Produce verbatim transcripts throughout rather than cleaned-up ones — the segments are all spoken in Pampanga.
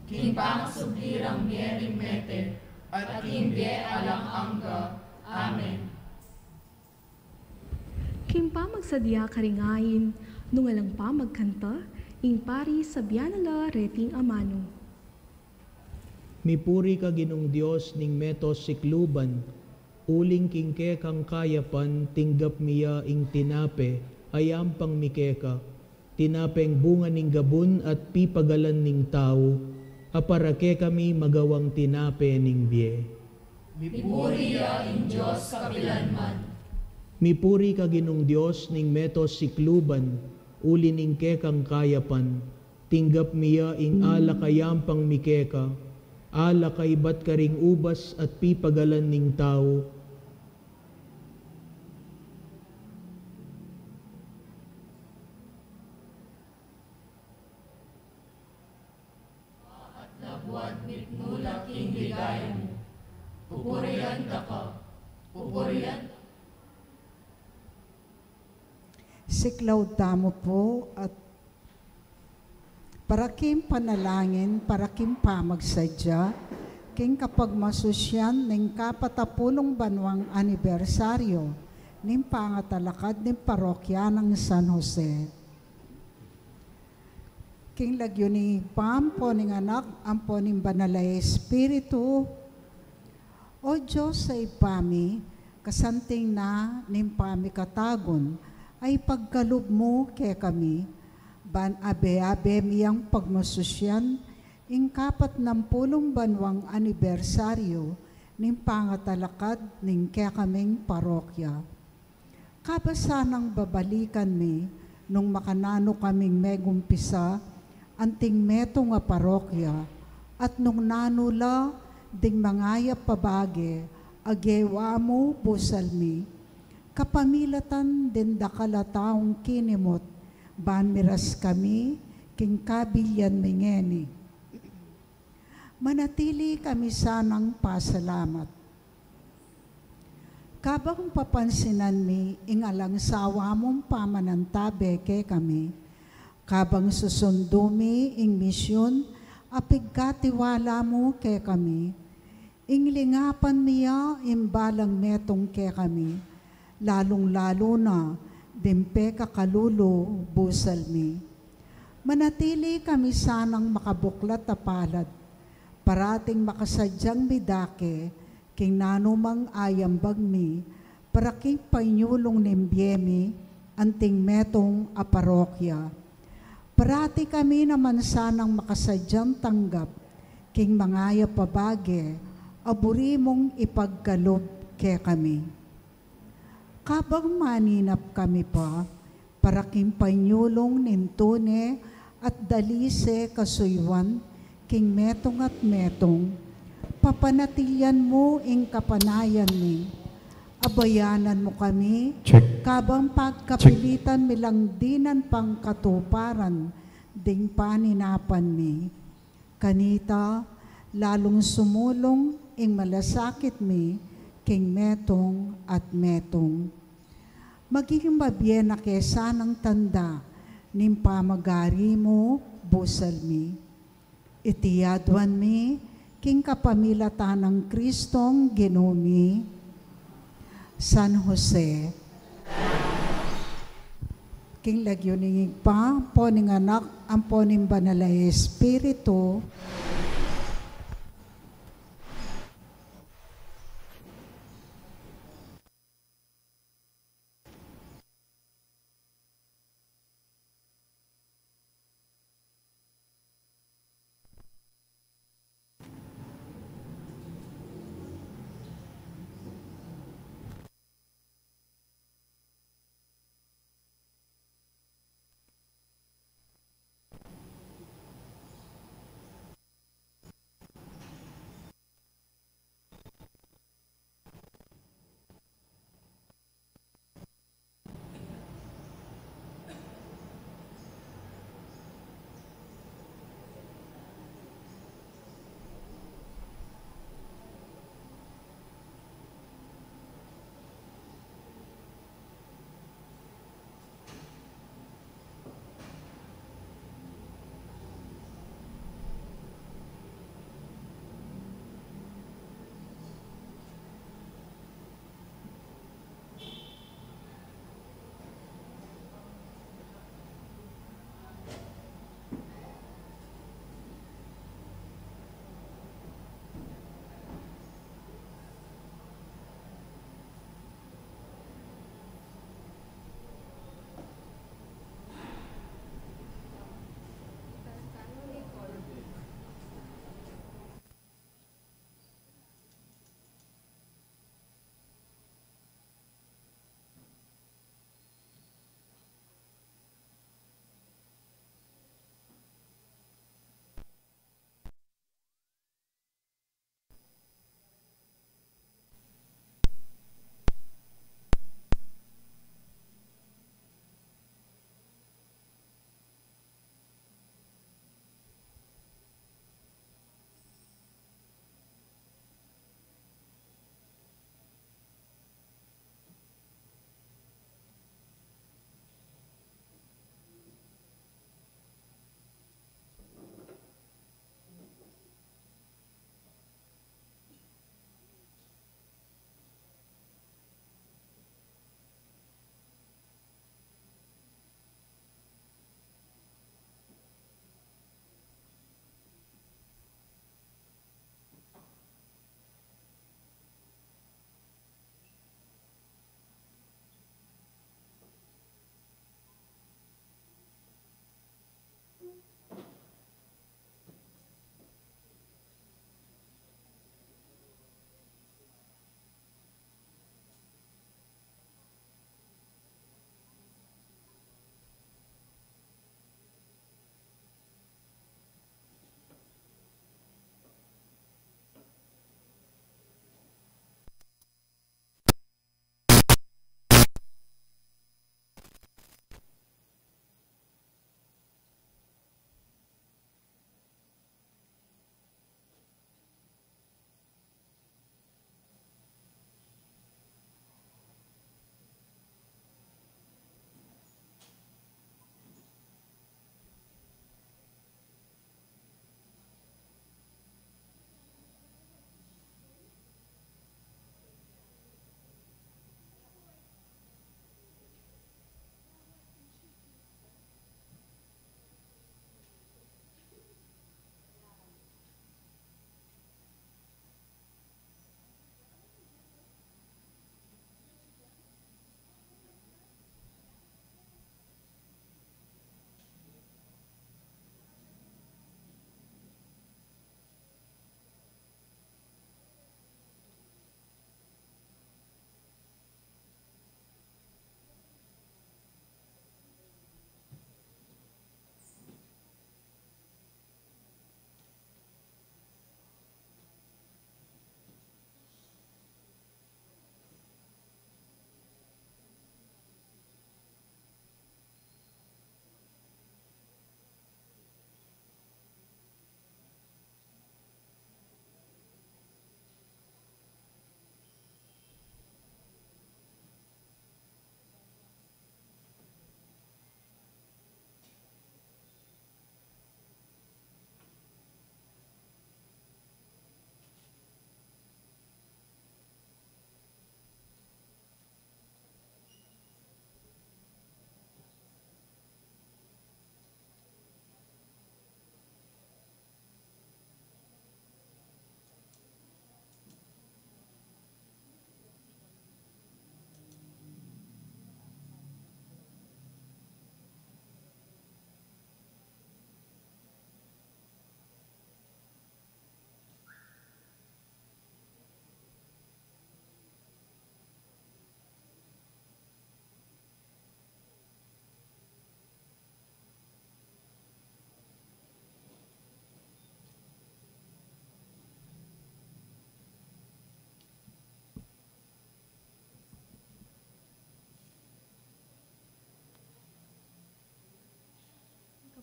king pangasubli rang mie ring mete, at king bie alang angga. Amen. King pamagsadya karing ain, nung alang pa magkanta, ing pari sabyan na la reting amanu. Mipuri ka Ginung Dios ning meto sikluban, uling king kekang kayapan tinggap mi ya ing tinape a yampang mi keka, tinapeng bunga ning gabun at pipagalan ning tau, a para kekami magawang tinape ning bie. Mipuri ya ing Dios kapilanman. Mipuri ka Ginung Dios ning meto sikluban, uli ning kekang kayapan, tinggap mi ya ing alak a yampang mi keka, alak a ibat karing ubas at pipagalan ning tau. At labuad mitmu la king ligaya mu. Pupurian da ka. Pupurian da ka. Siklaud tamu pu at para king panalangin, para king pamagsadya king kapagmasusyan ning kapatapulung banwang anibersaryo ning pangatalakad ning parokya nang San Jose. King lagyu ning Ibpa, ampo ning Anak, ampo ning Banal a Espiritu. O Dios a Ibpa mi, kasanting na ning pamikatagun a ipagkalub mu kekami, ban abe-abe mi yang pagmasusyan ing kapatnampulung banwang anibersaryo ning pangatalakad ning kekaming parokya. Kaba sanang babalikan mi nung makananu kaming megumpisa anting metung a parokya, at nung nanu la ding mangayap a bage a gewa mu busal mi, kapamilatan ding dakal a taung kinimut, ban miras kami king kabilian mi ngeni. Manatili kami sanang pasalamat. Kabang papansinan mi ing alang sawa mung pamanantabe kekami, kabang susundu mi ing misyun a pigkatiwala mu kekami, ing lingapan mi ya ing balang metung kekami, lalung-lalu na ding pekakalulu busal mi. Manatili kami sanang makabuklat a palad, parating makasadyang midake king nanumang ayambag mi, para king panyulung ning bie mi anting metung a parokya. Parati kami naman sanang makasadyang tanggap king mangayap a bage a buri mung ipagkalub kekami. Kabang maninap kami pa para king panyulung ning tune at dalise kasuyuan king metung at metung, papanatilian mu ing kapanayan mi. Abayanan mu kami, check, kabang pagkapilitan mi lang dinan pang katuparan ding paninapan mi. Kanita, lalung sumulung ing malasakit mi king metung at metung. Maging mabie na ke sanang tanda ning pamagari mu busal mi. Iti aduan mi king kapamilatan nang Kristong Ginu mi. San Jose. King lagyu ning Ibpa, ampo ning Anak, ampo ning Banal a Espiritu.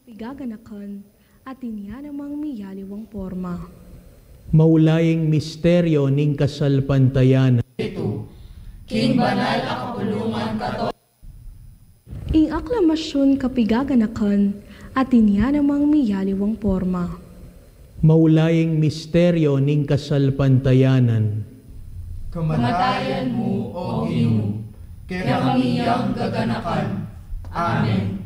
Pigaganakan, at inya namang miyaliwang porma. Maulaing misteryo ning kasalpantayanan. King banal a kapulungan kato. Ing aklamasyun kapigaganakan, at inya namang miyaliwang porma. Maulaing misteryo ning kasalpantayanan. Kamatayan mu, O Ginu, kekami yang gaganakan. Amen.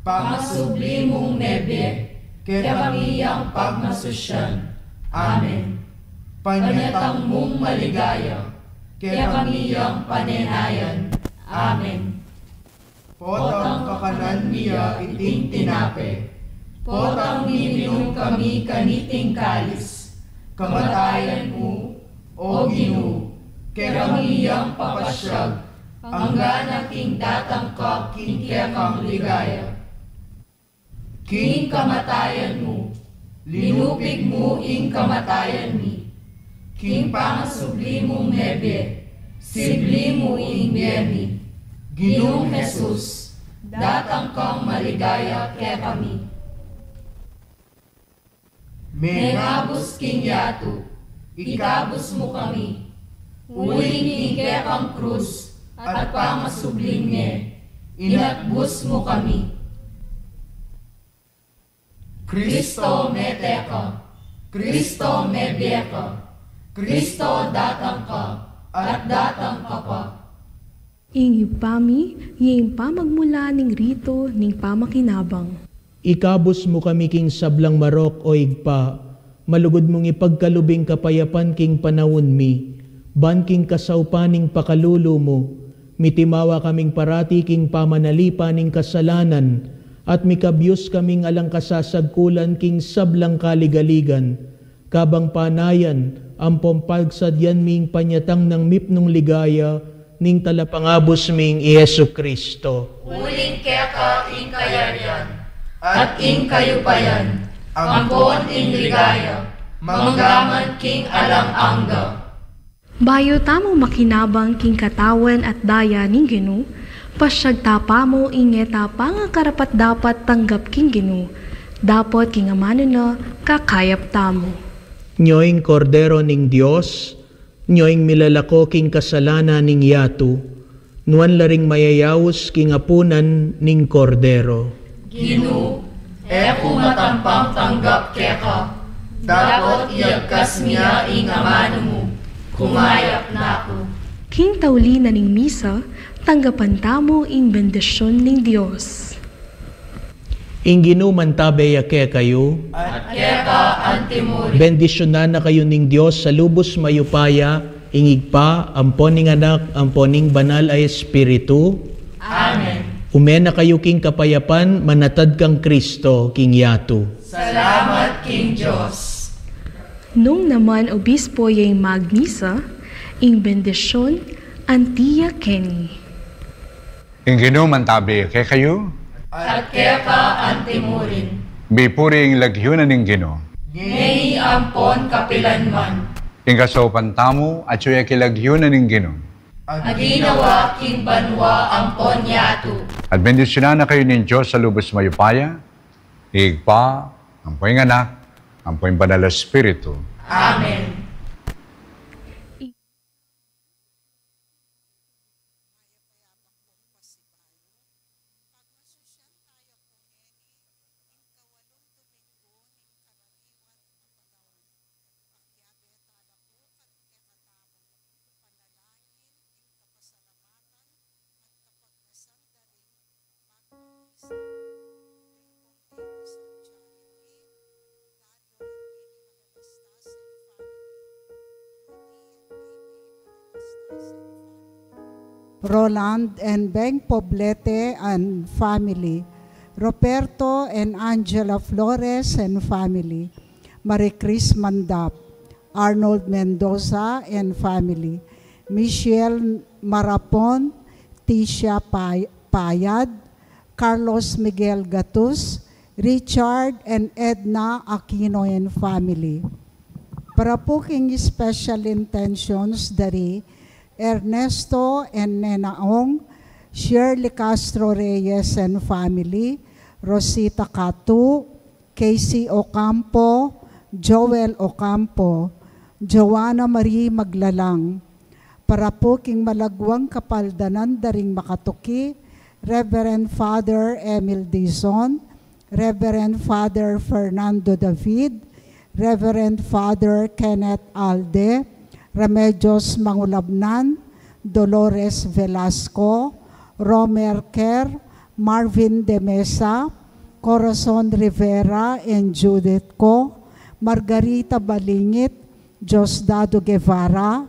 Pangasubli mung mebie, kekami yang pagmasusyan. Amen. Panyatang mung maligaya, kekami yang panenayan. Amen. Potang kakanan mi ya iting tinape, potang miminum kami kaniting kalis, kamatayan mu, O Ginu, kekami yang papasyag, anggana king datang ka king kekang ligaya. King kamatayan mu, linupig mu ing kamatayan mi. King pangasubli mung mebie, sibli mu ing bie mi. Ginung Jesus, datang kang maligaya kekami. Mengabus king yatu, ikabus mu kami. Uling king kekang krus at pangasubling mie, inatbus mu kami. Kristo, mete ka. Kristo, mebie ka. Kristo, datang ka, at datang ka pa. Ing Ibpa mi, ya ing pamagmula ning ritu ning pamakinabang. Ikabus mu kami king sablang marok, O Ibpa, malugud mung ipagkalub ing kapayapan king panaun mi, ban king kasaupan ning pakalulu mu, mitimawa kaming parati king pamanalipan ning kasalanan, at mikabyus kaming alang kasasagkulan king sablang kaligaligan, kabang panayan ampong pagsadyan mi ing panyatang nang mipnung ligaya ning Talapangabus ming i Jesu-Cristo. Uling keka ing kayarian, at ing kayupayan, ampon ing ligaya, manggaman king alang angga. Bayu tamu makinabang king katawan at daya ning Ginu, pasyag ta pa mu ing e ta pangakarapat-dapat tanggap king Ginu, dapot king amanu na kakayap tamu. Nyo ing Kordero ning Dios, nyo ing milalako king kasalanan ning yatu, nuan la ring mayayaus king apunan ning Kordero. Ginu, e ku matampang tanggap keka, dapot iyagkas mu ya ing amanu mu, kumayap na ku. King tauli na ning misa, tanggapan tamu ing bendisyun ning Dios. Ing Ginu mantabe ya kekayu. At keka antimurin. Bendisyunan na kayu ning Dios a lubus mayupaya, ing Ibpa, ampon ing Anak, ampon ing Banal a Espiritu. Amen. Ume na kayu king kapayapan, manatad kang Kristo king yatu. Salamat king Dios. Nung naman obispo ya ing magmisa, ing bendisyun, anti ya keni. Ing Ginu mantabe ya kekayu. At keka antimurin. Mipuri ing lagyu na ning Ginu. Ngeni ampon kapilanman. Ing kasaupan tamu atyu ya king lagyu na ning Ginu. A ginawa king banua ampon yatu. At bendisyunan na kayu ning Dios a lubus mayupaya, Ibpa, ampo ing Anak, ampo ing Banal a Espiritu. Amen. Roland and Beng Poblete and family, Roberto and Angela Flores and family, Marie Chris Mandap, Arnold Mendoza and family, Michelle Marapon, Tisha Pay-, Payad, Carlos Miguel Gatus, Richard and Edna Aquino and family. Para pu king special intentions dari Ernesto and Nena Ong, Shirley Castro Reyes and family, Rosita Catu, Casey Ocampo, Joel Ocampo, Joanna Marie Maglalang. Para pu king malagwang kapaldanan da ring makatuki, Reverend Father Emil Dizon, Reverend Father Fernando David, Reverend Father Kenneth Alde, Remedios Mangulabnan, Dolores Velasco, Romer Kerr, Marvin de Mesa, Corazon Rivera and Judith Co, Margarita Balingit, Diosdado Guevara,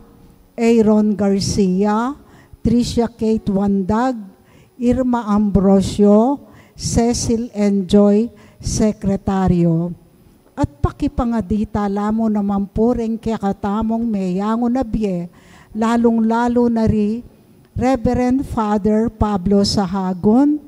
Aaron Garcia, Tricia Kate Wandag, Irma Ambrosio, Cecil and Joy, Sekretaryo. At pakipangadi tala mu naman pu ring kekatamung meyangu na bie, lalung-lalu na ri Reverend Father Pablo Sahagun,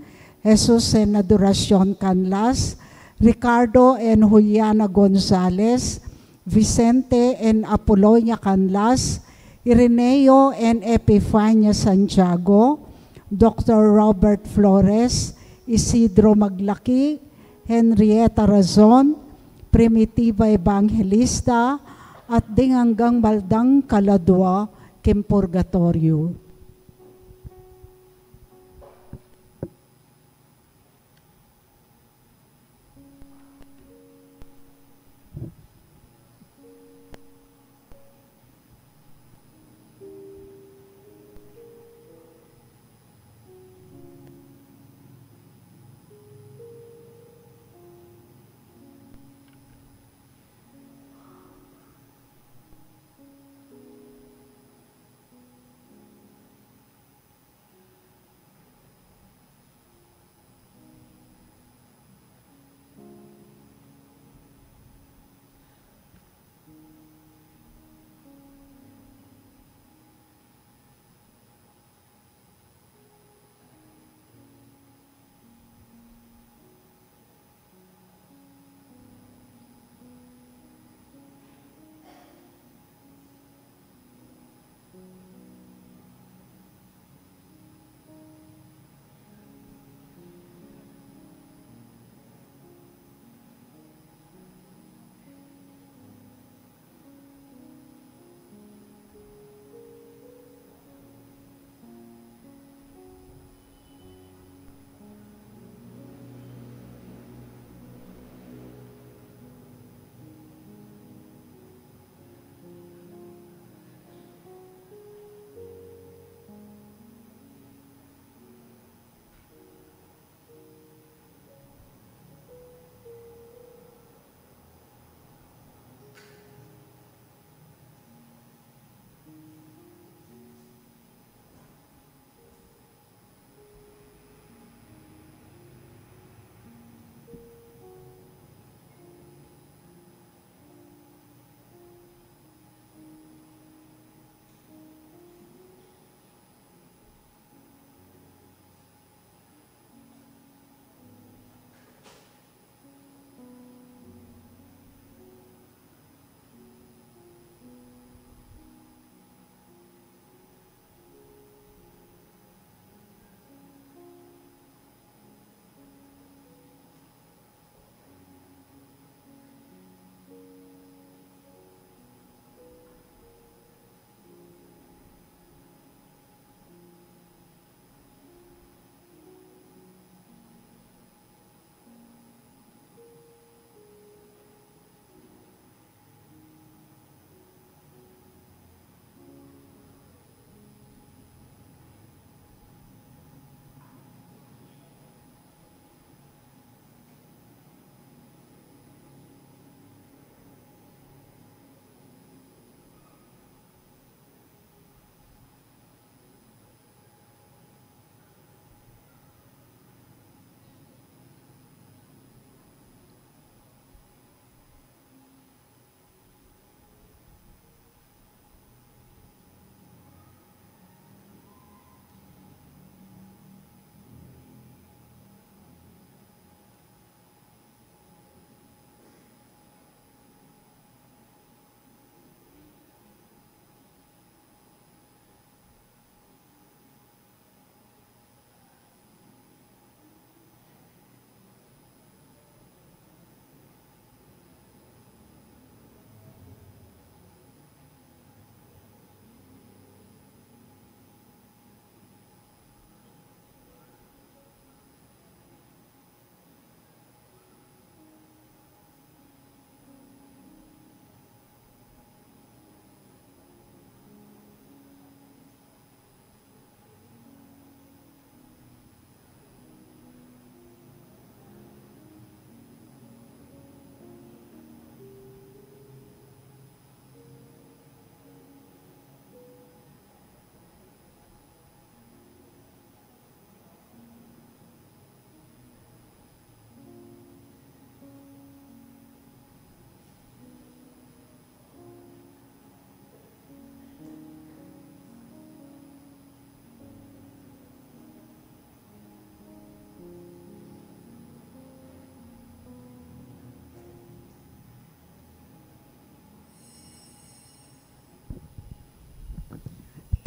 Jesus and Adoracion Canlas, Ricardo and Juliana Gonzalez, Vicente and Apolonia Canlas, Ireneo and Epifania Santiago, Doctor Robert Flores, Isidro Maglaki, Henrietta Razon, Primitiva Evangelista, at ding anggang maldang kaladua king purgatoryo.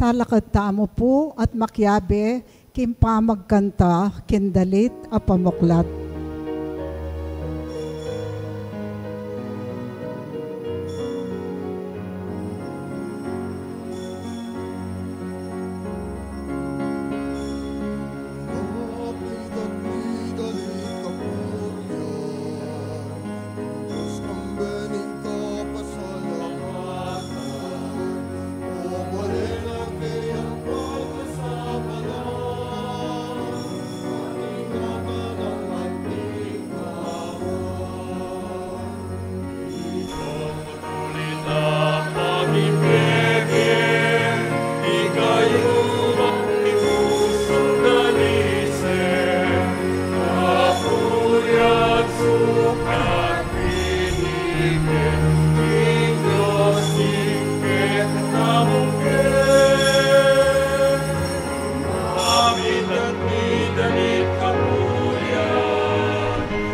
Talakad tamu pu at makiabe king pamagkanta king dalit a pamuklat.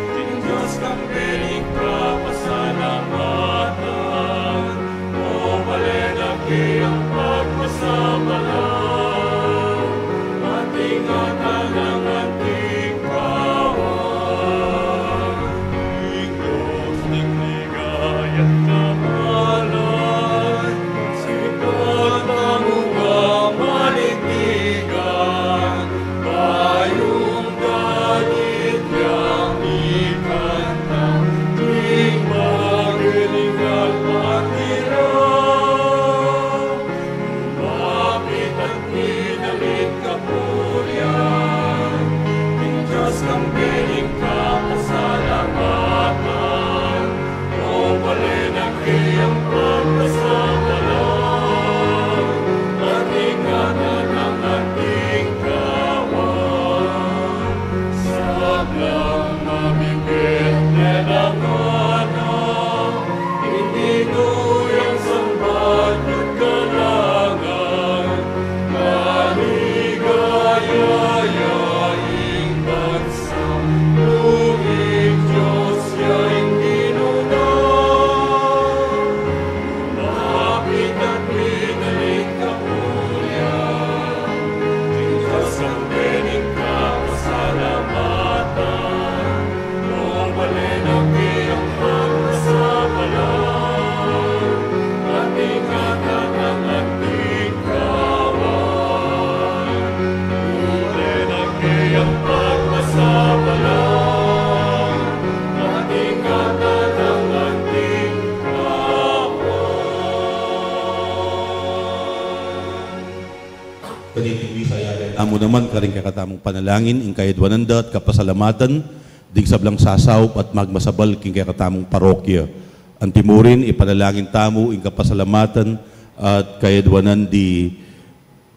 King Dios kang bie ning kapasalamatan, o bale na kayang pagpasalamatan, at ingatan ang anting kawan. King Dios ning ligaya at kamalan, Kaniting misa, yari tamu naman karing kekatamung panalangin ing kayadwanan da at kapasalamatan ding sablang sasaup at magmasabal king kekatamung parokya. Antimurin, ipanalangin tamu ing kapasalamatan at kayadwanan di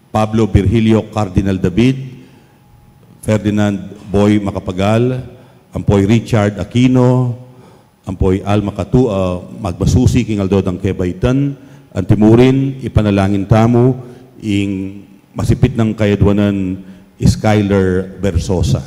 Pablo Virgilio Cardinal David, Ferdinand Boy Macapagal, ampo i Richard Aquino, ampo i Alma Catu a magmasusi king aldo dang kebaitan. Antimurin, ipanalangin tamu ing masipit nang kayadwanan Skyler Versosa.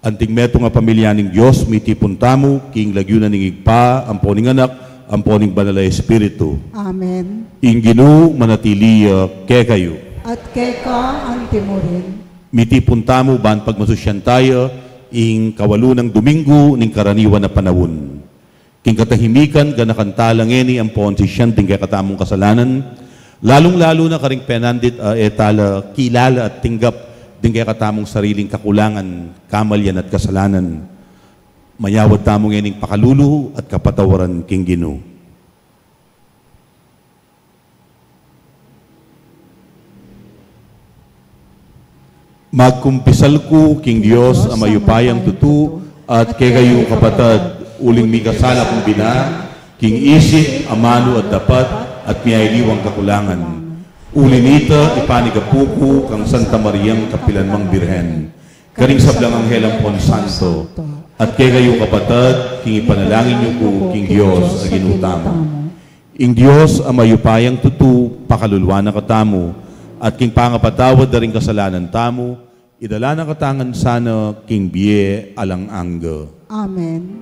Anting metung a pamilya ning Dios, mitipun tamu king lagyu na ning Ibpa, ampo ning Anak, ampo ning Banal a Espiritu. Amen. Ing Ginu manatili ya kekayu. At keka antimurin. Mitipun tamu ban pagmasusyan taya ing kawalu nang Domingo ning karaniwan a panaun. King katahimikan, ganakan tala ngeni ampon sisian ding kekatamung kasalanan, lalung-lalu na karing penandit a e tala kilala at tinggap ding kekatamung sariling kakulangan, kamalian at kasalanan. Manyawad tamu ngening pakalulu at kapatawaran king Ginu. Magkumpisal ku king Dios a mayupayang tutu, at kekayu kapatad, uling mikasala kung bina, king isip, amanu at dapat, at mialiwang kakulangan. Uli nita, ipanigapu ku kang Santa Mariang kapilanmang Birhen, karing sablang anghel ampon santo, at kekayu kapatad, king ipanalangin yu ku king Dios a Ginu tamu. Ing Dios a mayupayang tutu, pakaluluan na katamu, at king pangapatawad da ring kasalanan tamu, idala na katamu ngan sana king bie alang angga. Amen.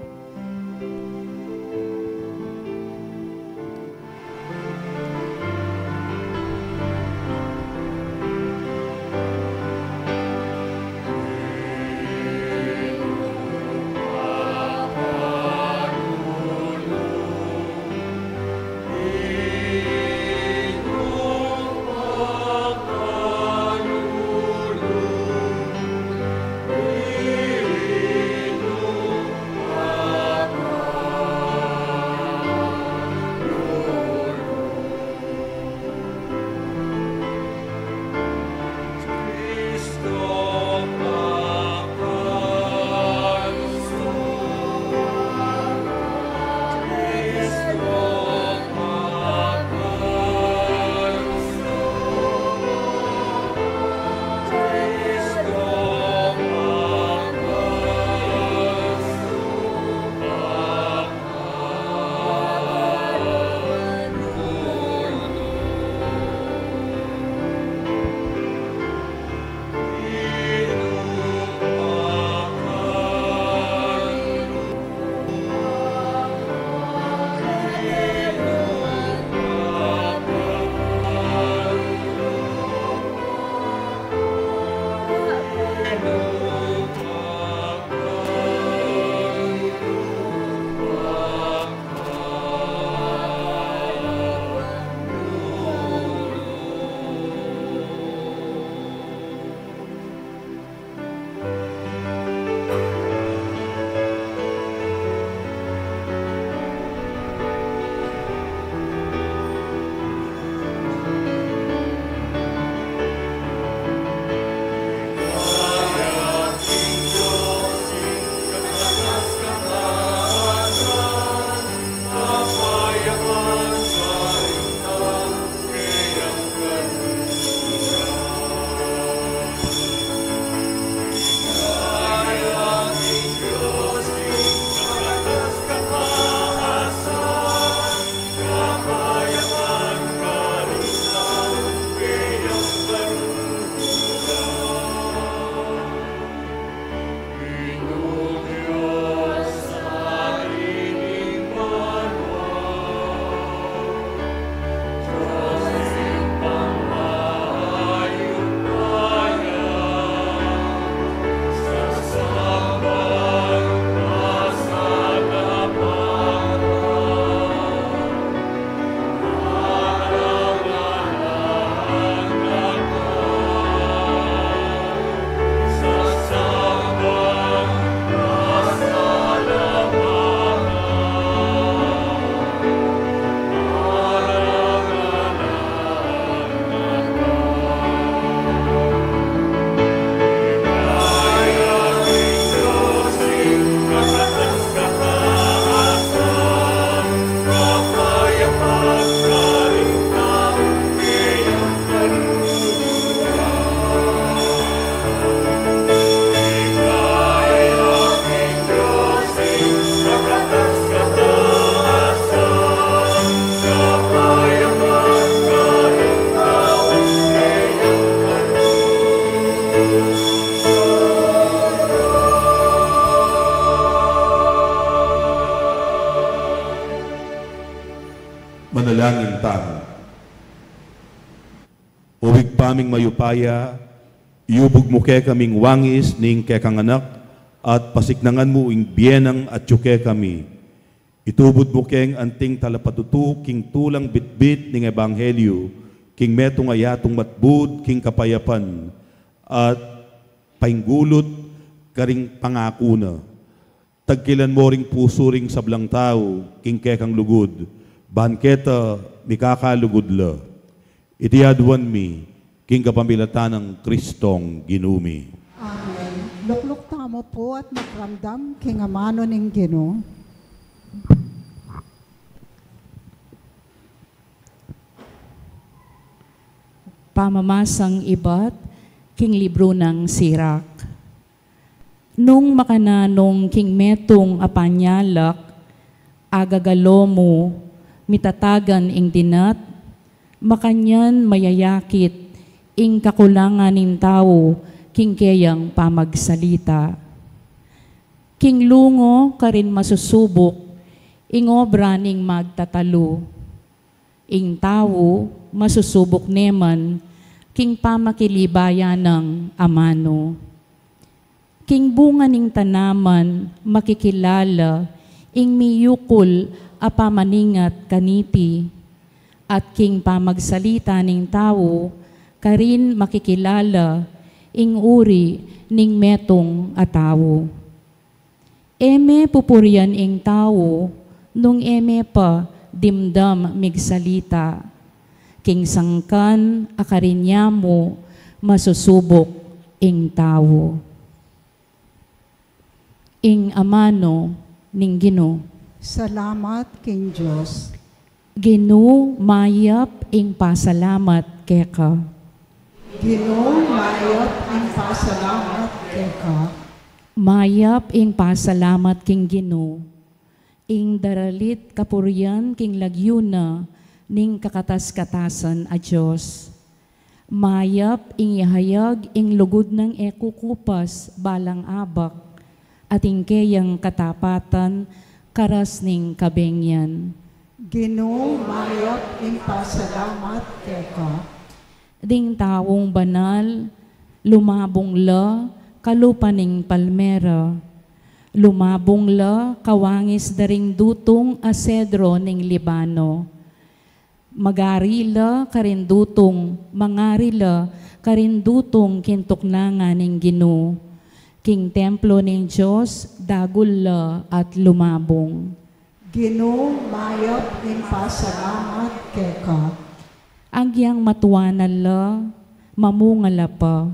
Manalangin tamu. O Ibpa ming mayupaya, iyubug mu kekaming wangis ning kekang Anak, at pasiknangan mu ing bie nang atyu kekami. Itubud mu keng anting talapatutu king tulang bitbit ning ebanghelyu, king metung a yatung matbud king kapayapan, at painggulut karing pangaku na. Tagkilan mo ring pusu ring sablang tau king kekang lugud, ban keta mikakalugud la. Iti aduan mi king kapamilatan nang Kristong Ginu mi. Amen. Lukluk tamu pu at magramdam king amanu ning Ginu. Pamamasang ibat king libru nang Sirak. Nung makananung king metung a panyalak, agagalo mu, mitatagan ing dinat, makanyan mayayakit ing kakulangan ning tau king keyang pamagsalita. King lungo karin masusubuk ing obra ning magtatalu. Ing tau masusubuk ne man king pamakilibayan nang amanu. King bunga ning tanaman makikilala ing miyukul a pamaningat kaniti, at king pamagsalita ning tau karin makikilala ing uri ning metung a tau. E me pupurian ing tau nung e me pa dimdam migsalita. King sangkan a karin ya mu masusubuk ing tau. Ing amanu ning Ginu. Salamat king Dios. Ginu, mayap ing pasalamat keka. Ginu, mayap ing pasalamat keka. Mayap ing pasalamat king Ginu. Ing daralit kapurian king lagyu na ning kakatas-katasan a Dios. Mayap ing ihayag ing lugud nang e kukupas balang abak, at ing keyang katapatan karas ning kabengyan. Ginu, mayap ing pasalamat keka. Ding taung banal, lumabung la kalupa ning palmera. Lumabung la kawangis da ring dutung a sedro ning Libano. Magari la karin dutung, mangari la karin dutung king tuknangan ning Ginu. King templo ning Dios, dagul la at lumabung. Ginu, mayap ing pasalamat keka. Agyang matuanal la, mamunga la pa,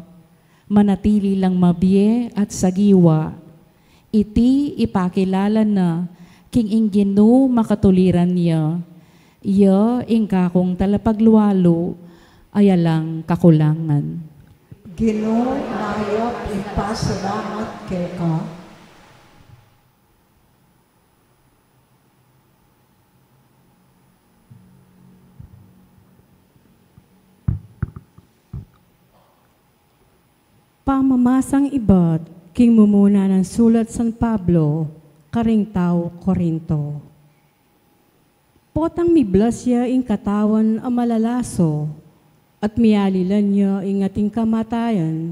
manatili lang mabie at sagiwa. Iti ipakilala na king ing Ginu makatuliran ya, ya ing kakung talapaglualu a alang kakulangan. Ginu, mayap ing pasalamat keka. Pamamasang ibat king mumuna nang sulat San Pablo karing tau Corinto. Potang miblas ya ing katawan a malalaso, at mialilan ya ing ating kamatayan,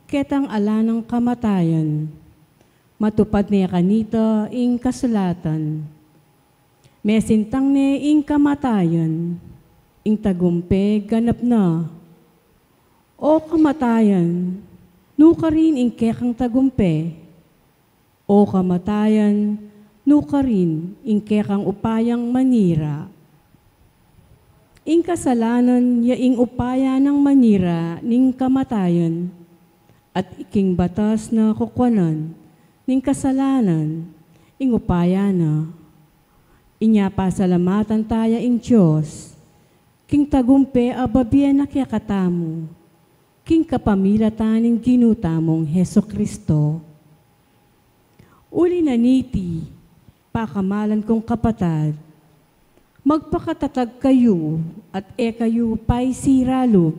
ketang ala nang kamatayan. Matupad ne kanita ing kasulatan. Mesintang ne ing kamatayan, ing tagumpe ganap na. O kamatayan, nu karin ing kekang tagumpe? O kamatayan, nu karin ing kekang upayang manira? Ing kasalanan ya ing upaya nang manira ning kamatayan, at king batas na kukuanan ning kasalanan ing upaya na. Inya pasalamatan taya ing Dios king tagumpe a babie na kekatamu, king kapamilatan ning Ginu tamung Jesu-Cristo. Uli na niti, pakamalan kung kapatad, magpakatatag kayu at e kayu paisiralub.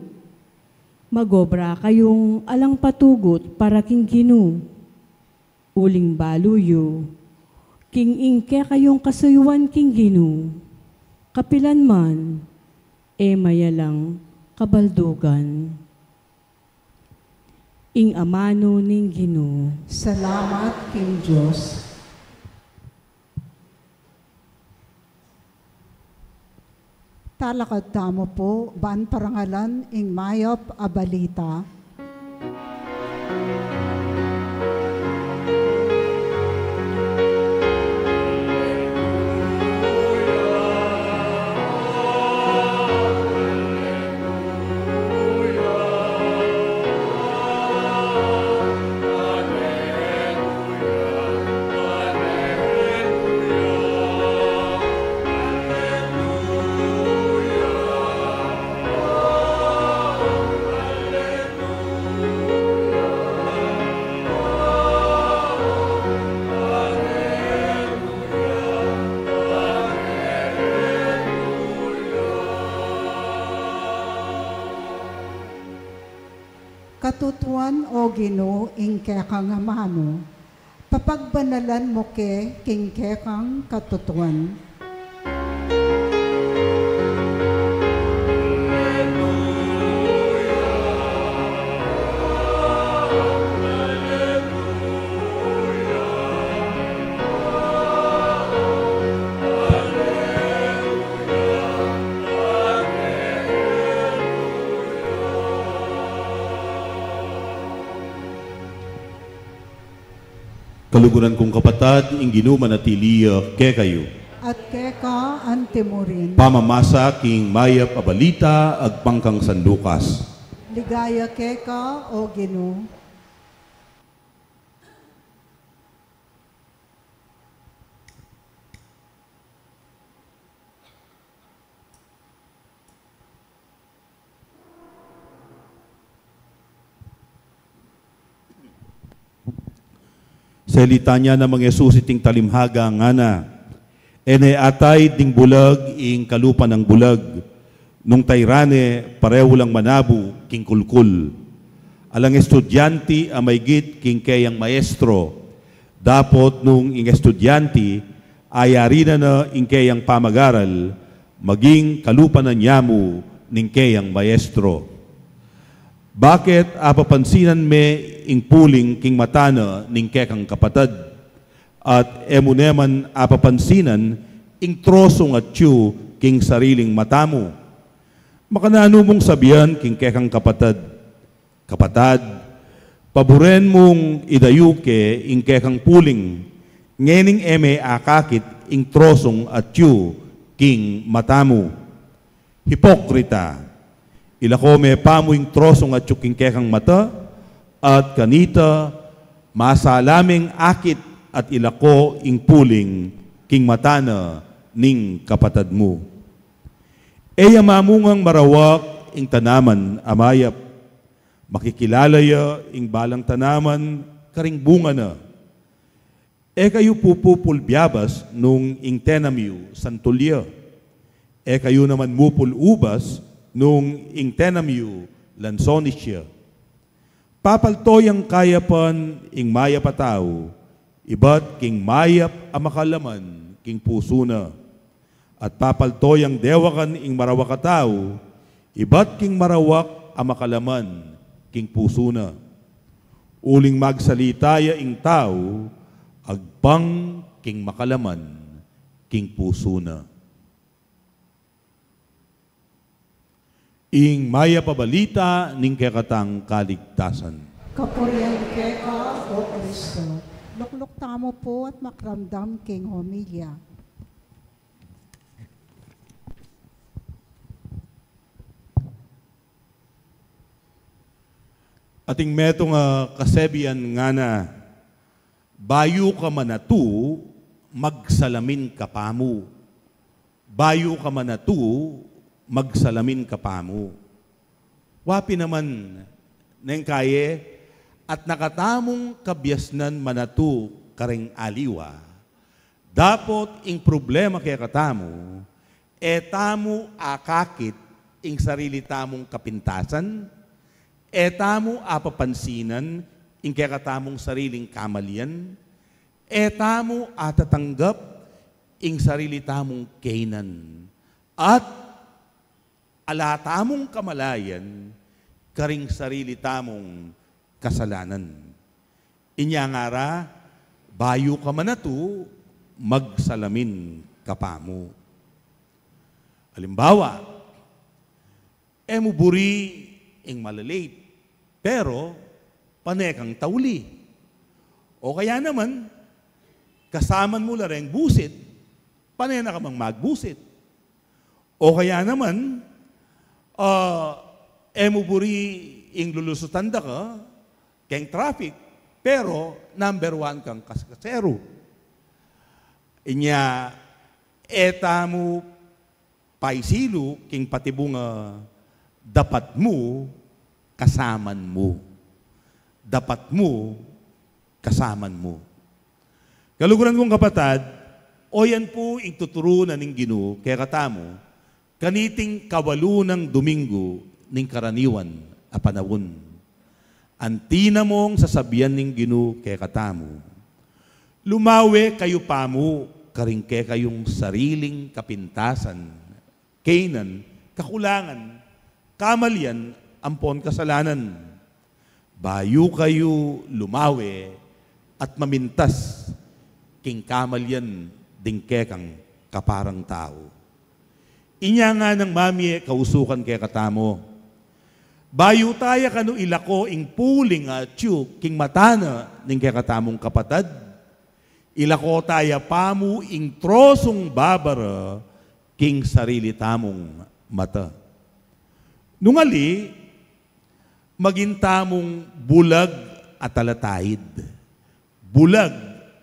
Magobra kayung alang patugut para king Ginu. Uling balu yu, king ing kekayung kasuyuan king Ginu. Kapilan man, e mayalang kabaldugan. Ing amanu ning Ginu. Salamat king Dios. Talakad tamu pu, ban parangalan ing mayap a balita. Katutuan, O Ginu, ing kekang amanu, papagbanalan mu ke king kekang katutuan. Kaluguran kung kapatad, ing Ginu manatili ya kekayu. At keka anti mu rin. Pamamasa king mayap a balita agpang kang San Lucas. Ligaya keka, O Ginu. Selita na namang Jesus iting talimhaga, ngana: E ne atay ding bulag ing kalupa nang bulag, nung tayra ne parehu lang manabu king kulkul. Alang estudianti a maigit king keyang maestro, dapot nung ing estudianti ayari na ne ing keyang pamagaral, maging kalupa na ne mu ning keyang maestro. Bakit apapansinan me ing puling king mata na ning kekang kapatad, at e mu ne man apapansinan ing trosung atyu king sariling mata mu? Makananu mung sabian king kekang kapatad: Kapatad, paburen mung idayu ke ing kekang puling, ngening e me akakit ing trosung atyu king mata mu. Hipokrita! Ilako me pa mu ing trosung atyu king kekang mata, at kanita masala meng akit at ilako ing puling king mata na ning kapatad mu. E ya mamungang marawak ing tanaman a mayap, makikilala ya ing balang tanaman karing bunga na. E kayu pu pupul biabas nung ing tenam yu santul ya. E kayu naman mupul ubas nung ing tenam yu lansonis ya. Papalto yang kayapan ing mayap a tau ibat king mayap a makalaman king pusu na. At papalto yang dewakan ing marawak a tau ibat king marawak a makalaman king pusu na. Uling magsalita ya ing tau agpang king makalaman king pusu na. Ing mayap a balita ning kekatang kaligtasan. Kapurian keka, O Kristo. Lukluk tamu pu at makiramdam king homilya. Atin metung a kasebian, ngana: Bayu ka manatu, magsalamin ka pa mu. Bayu ka manatu, magsalamin ka pa mu. Wa pin naman, neng kaye, at na katamung kabiasnan manatu karing aliwa. Dapot ing problema kekatamu, e tamu akakit ing sarili tamung kapintasan, e tamu apapansinan ing kekatamung sariling kamalian, e tamu atatanggap ing sarili tamung kaynan, At ala tamung kamalayan karing sarili tamung kasalanan. Inya ngara, bayu ka manatu, magsalamin ka pamu. Alimbawa, e mu buri ing malalate, pero pane kang tauli. O kaya naman, kasaman mu la reng busit, pane na ka mang magbusit. O kaya naman, ah, e mu buri ing lulusutan da ka keng traffic, pero number one kang kaskaseru. Inya, e tamu paisilu king patibung a dapat mu kasaman mu. Dapat mu kasaman mu. Kaluguran kung kapatad, o yan pu ing tuturu na ning Ginu kekatamu, kaniting kawalu nang Domingo ning karaniwan a panaun. Anti na mong sasabian ning Ginu kekatamu, lumawe kayu pamu karing kekayung sariling kapintasan, kaynan, kakulangan, kamalian, ampon kasalanan. Bayu kayu lumawe at mamintas king kamalian ding kekang kaparang tau. Inya nganang mamie kausukan kekatamu, bayu taya kanu ilako ing puling atyu king mata na ning kekatamung kapatad, ilako taya pamu ing trosung babara king sarili tamung mata. Nung ali, maging tamung bulag a talataid, bulag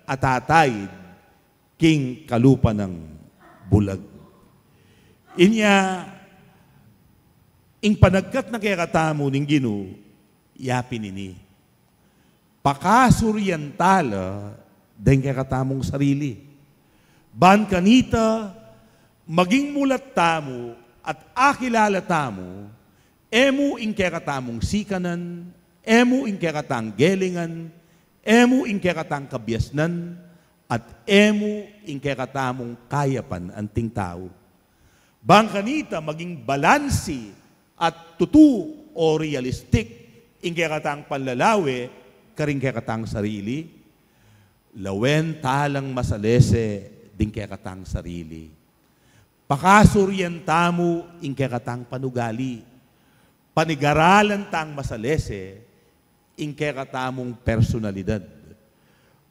a tataid king kalupa nang bulag. Inya, ing panagkat na kekatamu ning Ginu, yapin ini. Pakasurian tala deng kekatamung sarili. Ban kanita, maging mulat tamu at akilala tamu, e mu ing kekatamung sikanan, e mu ing kekatang gelingan, e mu ing kekatang kabiasnan, at e mu ing kekatamung kayapan anting tau. Ban kanita maging balansi at tutu o realistic ing kekatang panlalawe karing kekatang sarili, lawen talang masalese ding kekatang sarili. Pakasurian tamu ing kekatang panugali. Panigaralan tang masalese ing kekatamung personalidad.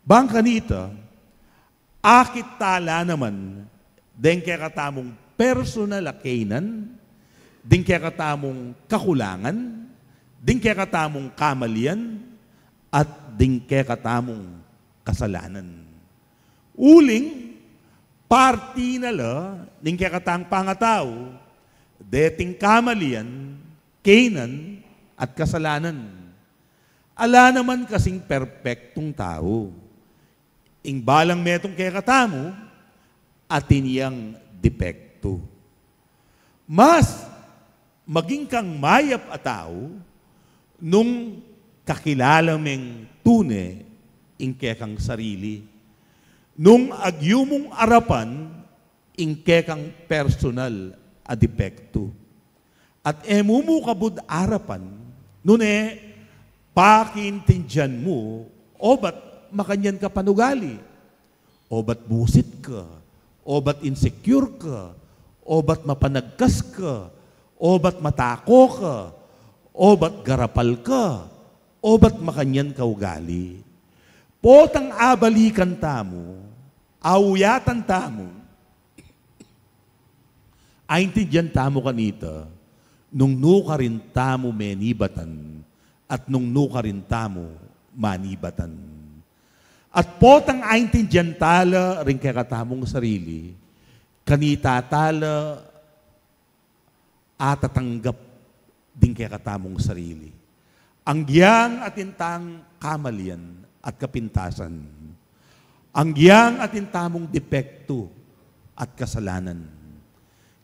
Ban kanita, akit tala naman deng kekatamung personal a kaynan, ding kekatamung kakulangan, ding kekatamung kamalian, at ding kekatamung kasalanan. Uling, parti na la ning kekatang pangatau deting kamalian, kaynan, at kasalanan. Ala naman kasing perpektung tau. Ing balang metung kekatamu, atin yang depektu. Mas maging kang mayap a tau nung kakilala meng tune ing kekang sarili, nung agyu mung arapan ing kekang personal a depektu. At e mu mu kabud arapan, nune pakiintindian mu, obat makanyan ka panugali, obat busit ka, obat insecure ka, obat mapanagkas ka, obat matako ka, obat garapal ka, obat makanyan ka ugali. Potang abalikan tamu, auyatan tamu, aintindian tamu kanita, nung nukarin tamu menibatan, at nung nukarin tamu manibatan. At potang aintindian tala ring kekatamung sarili, kanita tala atatanggap ding kekatamung sarili. Anggiyang atin tang kamalian at kapintasan. Anggiyang atin tamung depektu at kasalanan.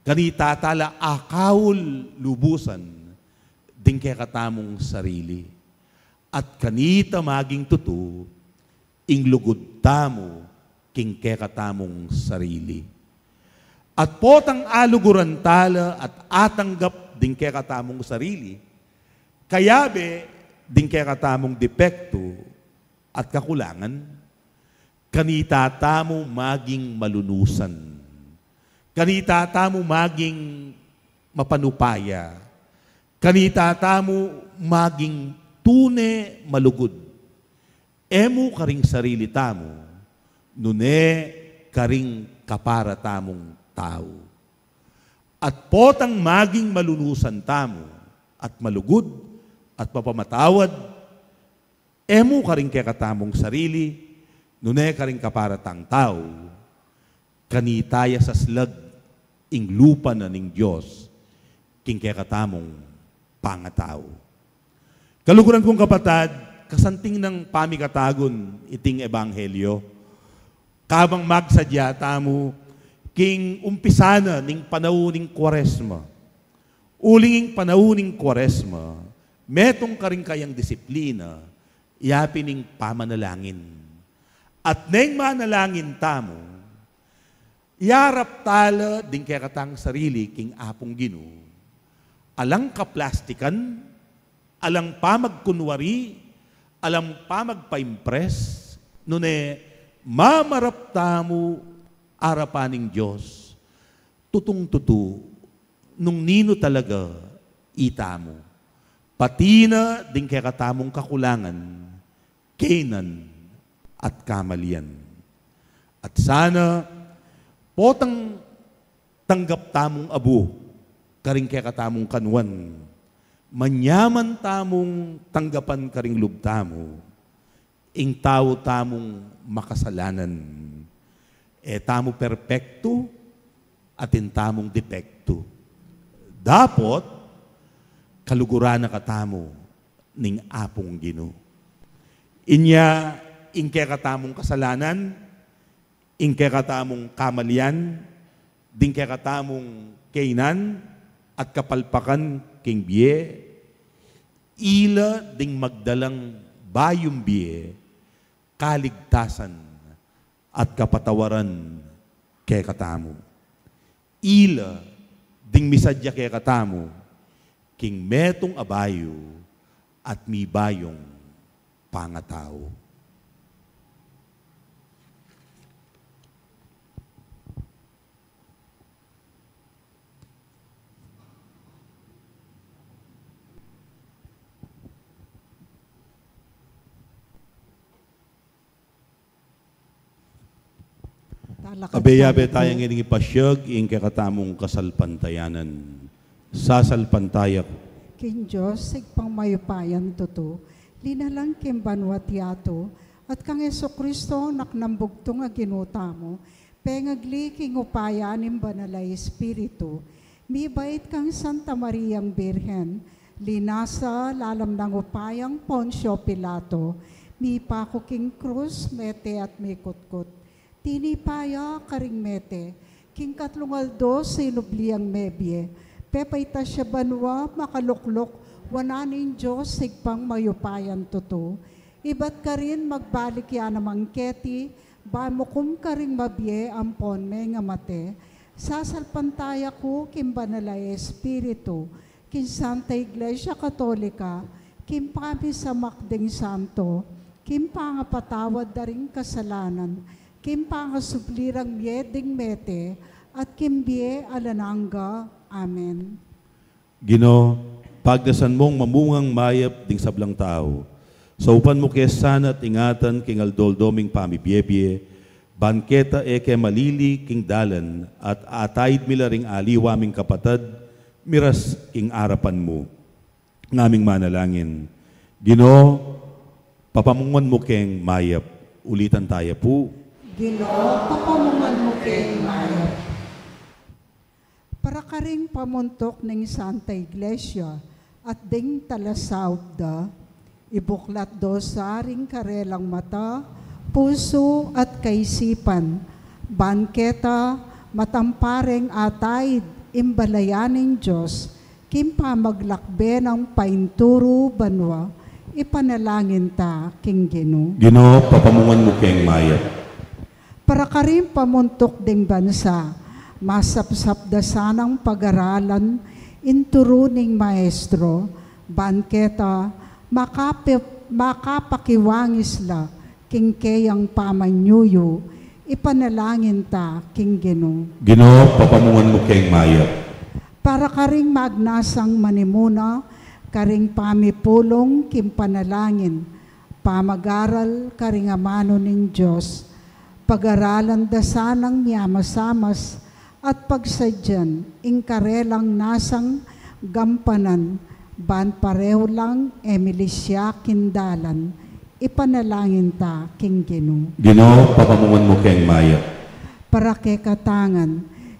Kanita tala akaul lubusan ding kekatamung sarili. At kanita maging tutu ing lugud tamu king kekatamung sarili. At potang aluguran tala at atanggap ding kekatamung sarili, kayabe ding kekatamung depektu at kakulangan, kanita tamu maging malunusan. Kanita tamu maging mapanupaya. Kanita tamu maging tune malugud. E mu karing sarili tamu, nune karing kapara tamung tau. At potang maging malunusan tamu, at malugud, at mapamatawad, e mu karing kekatamung sarili, nune karing kapara tang tau, kanita ya saslag ing lupa na ning Dios, king kekatamung pangatau. Kaluguran kung kapatad, kasanting nang pamikatagun iting ebanghelyo, kabang magsadya tamu king umpisa na ning panaun ning Kuaresma. Uling ing panaun ning Kuaresma, metung karing kayang disiplina, ya pin ing pamanalangin. At neng manalangin tamu, yarap tala ding kekatang sarili king Apung Ginu. Alang kaplastikan, alang pamagkunwari, alang pamagpaimpress, nune mamarap tamu arapan ning Dios. Tutung-tutu, nung ninu talaga itamu. Pati na ding kekatamung kakulangan, kainan at kamalian. At sana, potang tanggap tamung abu karing kekatamung kanuan, manyaman tamung tanggapan karing lub tamu ing tau tamung makasalanan. E tamu perpektu, atin tamung depektu. Dapot, kaluguran na katamu ning Apung Ginu. Inya, ing kekatamung kasalanan, ing kekatamung kamalian, ding kekatamung kainan at kapalpakan king bie, ila ding magdalang bayung bie, kaligtasan at kapatawaran kekatamu. Ila ding misadya kekatamu king metung a bayu at mibayung pangatau. Talakad tamu pu. Abe-abe taya ngening ipasyag ing kekatamung kasalpantayanan. Sasalpantaya ku king Dios, Ibpang mayupayang tutu, linalang king banua at yatu, at kang Jesucristo, Anak nang bugtung a Ginu tamu, pengagli king upaya ning Banal a Espiritu, mibait kang Santa Mariang Birhen, linasa lalam nang upayang Poncio Pilato, mipaku king krus, mete at mikutkut. Tinipa ya karing mete, king katlung aldo sinubli yang mebie, pepaitas ya banua, makalukluk wanan ning Dios Ibpang mayupayang tutu. Ibat karin magbalik ya naman keti, ban mukum karing mabie ampon mengamate. Sasalpantaya ku king Banal a Espiritu, king Santa Iglesia Katolika, king pamisamak ding santo, king pangapatawad da ring kasalanan, king pangasubli rang mie ding mete, at king bie alang angga. Amen. Ginu, pagnasan mung mamungang mayap ding sablang tau. Saupan mu ke sana at ingatan king aldo-aldo ming pamibie-bie, ban keta e ke malili king dalan, at ataid mi la ring aliwa ming kapatad, miras king arapan mu. Ngaming manalangin. Ginu, papamungan mu keng mayap. Ulitan taya pu. Ginu, papamungan mu keng mayap. Para karing pamuntuk ning Santa Iglesia at ding talasaup da, ibuklat do sa ring karelang mata, pusu at kaisipan, ban keta matampareng ataid ing balayan ning Dios, king pamaglakbe nang painturu banua, ipanalangin ta king Ginu. Ginu, papamungan mu keng mayap. Para karing pamuntuk ding bansa, Masapsap da sanang pagaralan ing turu ning maestro, ban keta makape-, makapakiwangis la king keyang pamanyuyu, ipanalangin ta king Ginu. Ginu, papamungan mu keng mayap. Para karing magnasang manimuna karing pamipulung king panalangin, pamagaral karing amanu ning Dios, pagaralan da sanang miamasamas at pagsadyan ing karelang nasang gampanan, ban pareho lang e milisya king dalan, ipanalangin ta king Ginu. Ginu, papamungan mu keng mayap. Para kekatang ngan,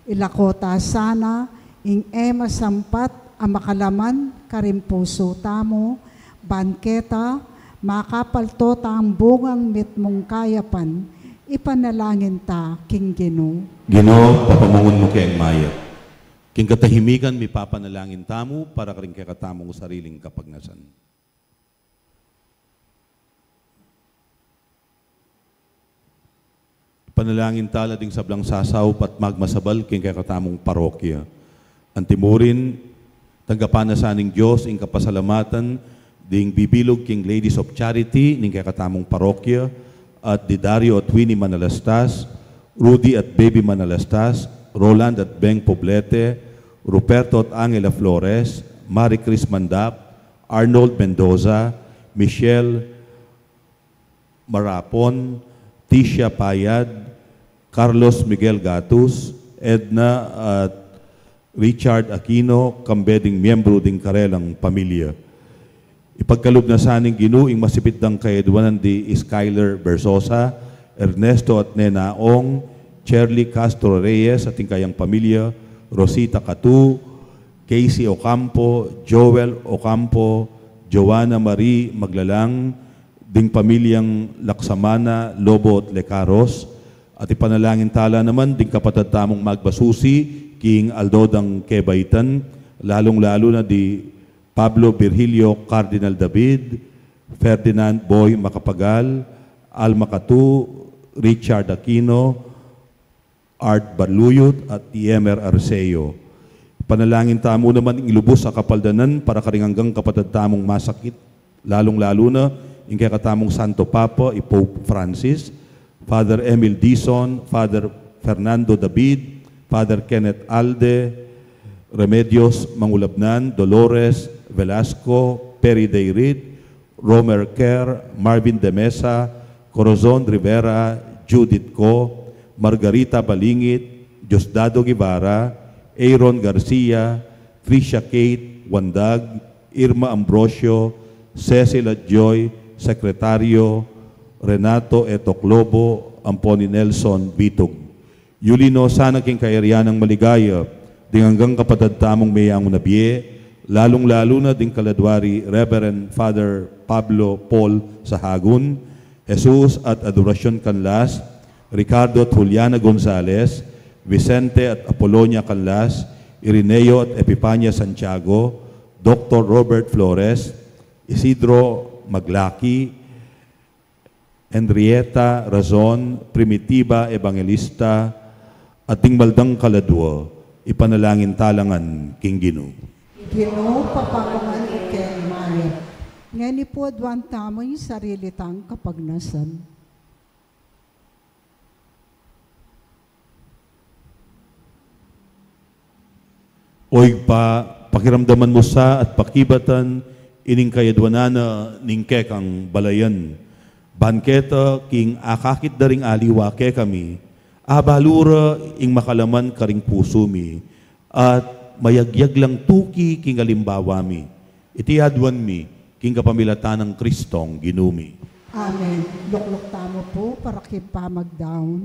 ilako ta sana ing e masampat a makalaman karing pusu tamu, ban keta makapalto tang bungang mitmung kayapan, ipanalangin ta king Ginu. Ginu, papamungan mu keng mayap. King katahimikan mipapanalangin tamu para karing kekatamung sariling kapagnasan. Panalangin tala ding sablang sasaup at magmasabal king kekatamung parokya. Antimurin, tanggapan na sa ning Dios ing kapasalamatan ding bibilug king Ladies of Charity ning kekatamung parokya, at di Dario at Winnie Manalastas, Rudy at Baby Manalastas, Roland at Beng Poblete, Ruperto at Angela Flores, Marie Chris Mandap, Arnold Mendoza, Michelle Marapon, Tisha Payad, Carlos Miguel Gatus, Edna at Richard Aquino, kambe ding miyembru ding karelang pamilya. Ipagkalub na sa ning Ginu ing masipit dang kayadwanan di Skyler Bersosa, Ernesto at Nena Ong, Cherly Castro Reyes at ing kayang pamilya, Rosita Catu, Casey Ocampo, Joel Ocampo, Joanna Marie Maglalang, ding pamilyang Laksamana, Lobo at Lecaros, at ipanalangin tala naman ding kapatad tamung magbasusi king aldo dang kebaitan, lalung-lalu na di Pablo Virgilio Cardinal David, Ferdinand Boy Macapagal, Alma Catu, Richard Aquino, Art Baluyot at Iemer Arceo. Panalangin tamu naman ing lubus a kapaldanan para karing anggang kapatad tamung masakit, lalung-lalu na ing kekatamung Santo Papa, i Pope Francis, Father Emil Dizon, Father Fernando David, Father Kenneth Alde, Remedios Mangulabnan, Dolores Velasco, Perry Dayrit, Romer Kerr, Marvin Demesa, Corazon Rivera, Judith Co, Margarita Balingit, Diosdado Guevara, Aaron Garcia, Tricia Kate, Wandag, Irma Ambrosio, Cecil at Joy, Sekretario, Renato Etok Lobo, ampon i Nelson Bitug. Yuli no sana king kayarian nang maligaya ding anggang kapatad tamung meyangu na bie, lalung-lalu na ding kaladwa ri Reverend Father Pablo Paul Sahagun, Jesus at Adoracion Canlas, Ricardo at Juliana Gonzalez, Vicente at Apolonia Canlas, Irineo at Epipania Santiago, Doktor Robert Flores, Isidro Maglaki, Henrietta Razon, Primitiva Evangelista, at ding mal dang kaladwa, ipanalangin tala ngan king Ginu. Ginu, papamungan mu keng mayap. Ngeni pu aduan tamu ing sarili tang kapagnasan. O Ibpa, pakiramdaman mu sa at pakibatan ining kayadwanan na ning kekang balayan. Ban keta king akakit da ring aliwa kekami, abalu ra ing makalaman karing pusu mi, at mayagyag lang tuki king alimbawa mi. Iti aduan mi king kapamilatan nang Kristong Ginu mi. Amen. Lukluk tamu pu para king pamagdaun.